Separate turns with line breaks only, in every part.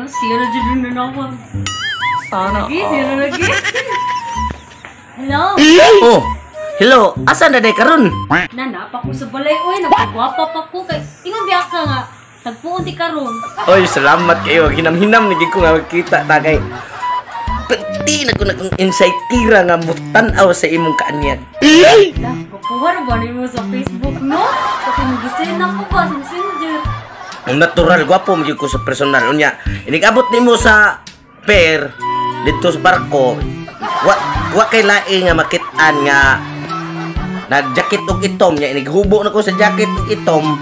No, siya na dyan nanawag.
Sana
Lagi, siya na lagi. Hello?
Oh, hello. Asa na day karon?
Nana, pa ko sa balay. Uy, nagpagwapa pa ko. Kay, ingon biya ka nga. Tagpuon di karon.
Oy, salamat kayo. Hinam-hinam ni ko nga magkita ta kay. Pati na ko na kong insight tira nga mutan-aw sa imong kaanyag.
La, kapuha na ba nimo sa Facebook, no? Kasi mag-send ako ba sa Messenger?
Ang natural, gwapo magyud ko sa personal. Unya, inigabot nimo sa pair dito sa barko. Wa kay laing nga makit-an nga na jacket og itom nya, inighubo na ko sa jacket og itom.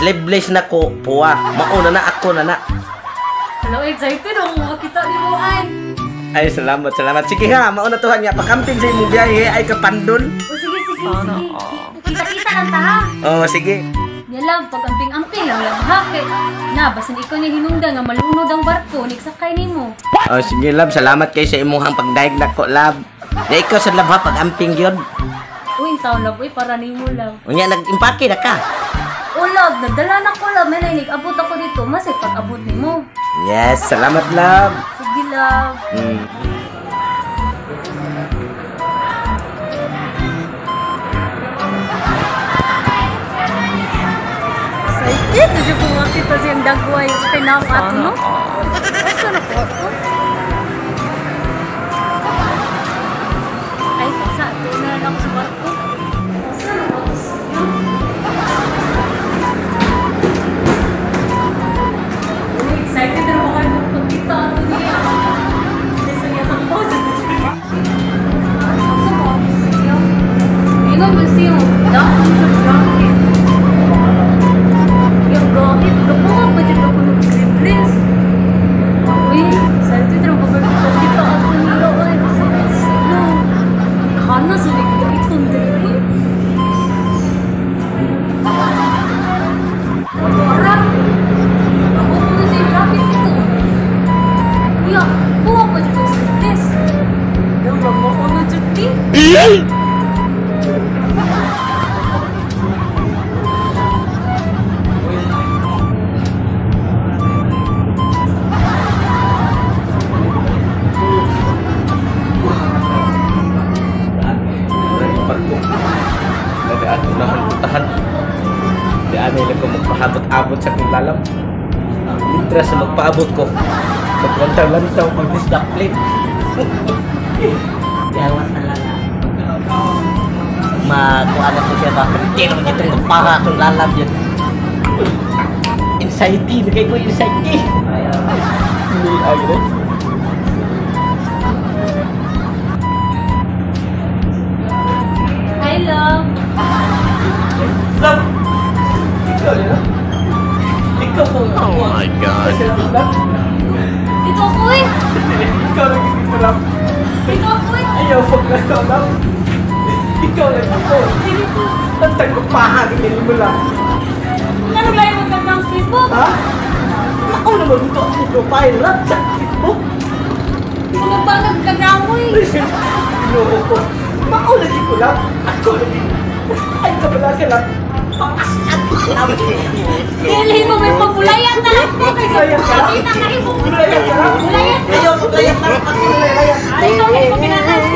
Sleeveless na ko, puwa. Mauna na ako na na.
Hello, excited ako makita nimo ay.
Ay, salamat, salamat. Sige ha, mauna tuhan niya. Pakamping sa imong biyahe ay kapandol.
O sige, sige,
Sana
sige.
all.
Kita-kita lang ta ha.
Oh, sige.
Nya love, pag amping-amping lang lang ha. Kay, na, basin ikaw ni hinungda nga malunod ang barko, nigsakay nimo.
Oh, sige love, salamat kay sa imong pagdayeg nako, love. Na ikaw sa love ha, pag-amping gyud.
Uy, ang taon love, uy, para nimo love.
Unya nag-impake na ka.
O love, nagdala na ko love, may nainig, abot ako dito, mas pag-abot nimo.
Yes, salamat love.
Sige love. Excited na dyan kung makita siyang dagway kay naam ato,
Sana
no?
all.
Asa na po ako? Ay, sa ato na lang ako sa barko. Asa na ako siya? Uy, excited na ako kayo magpagkita ato niya. Kasi niya ang pose. Asa mo ako siya? Ingon mo siya, dako siya jacket. Yung gahit, nakuha pa dyan ako ng sleeveless. Uy, excited na ako magpagkita ato niya. Ay, asa na siya? Kana sa nagkaitong dali. Ara! Ako po na siya jacket ko. Kuya, kuha pa dyan ng sleeveless. Yung ramo ko na dyan, di.
Barko. Nagaan ko na putahan. Di ano lang ko magpaabot-abot sa akong lalam. Litra sa magpaabot ko. Maglantaw-lantaw pag disdaklit. Yawa sa lala. Makuha na ko siya ba? Hindi naman itong kapaha akong lalam yun. Anxiety. Nagay ko anxiety. Hindi ay rin.
Hi, love.
Love! Ikaw na? Ikaw po.
Oh my God.
Dito ako eh.
Ikaw lang dito lang.
Dito ako eh.
Ayaw, pag nakaw lang. Ikaw lang dito.
Dito.
Tantang ko paha, ganyan mo lang.
Ano ba yung magandang Facebook?
Ha? Ako naman dito ang profile lang sa Facebook.
Kung ba nagkagawa eh.
Ginoo ko. Mako lagi ko lang. Ako lagi. Ay, kabala ka lang. Pakasat ko lang.
Dili mo may pagulayan na lang ko.
Bulayan ka lang?
Kita ka mo.
Bulayan ka lang?
Bulayan ka.
Ayaw, bulayan ka lang. Bulayan.
Ay, ikaw hindi mo ginagawa.